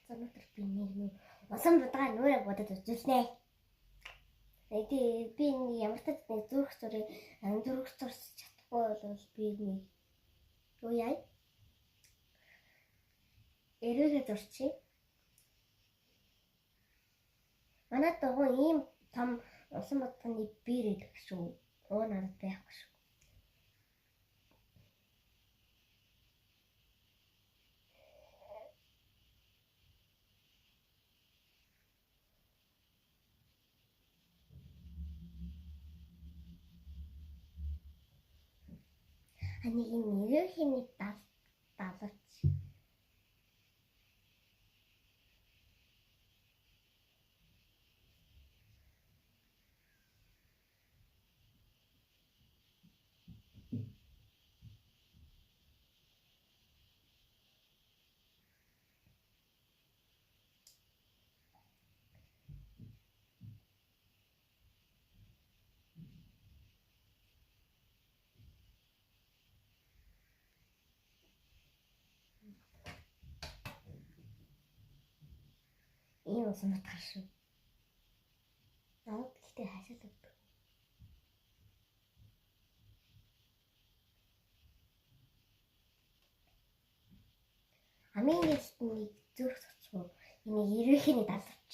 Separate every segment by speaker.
Speaker 1: За өнөөдөр би нэг нүү усан будгаа нүрэ будаад үзүүлнэ. Тэгээ би нэг ямар ч нэг зүрх зүрийг зүрх зурч чадахгүй бол би нэг юу яа? Эрүүгээ зурчих. Манай дугуй ийм том усан будгааны бир идэх шүү. Уу надад байхгүй шүү. Анийг нэрхийн далавч. Ийм усан будгаар шүү. Надад гэхдээ хашаал өгдөг. Амийн гэлт нэг зүрх цоцгоо. Энийг эрүүхний далавч.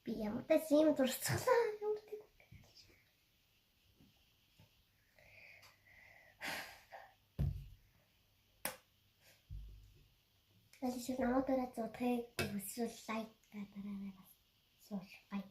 Speaker 1: Би ямар ч юм зурцглаа. Ямар тийм. Аль шиг намайг зурдахыг хүсвэл лайк дараарай бас. Сууш бай.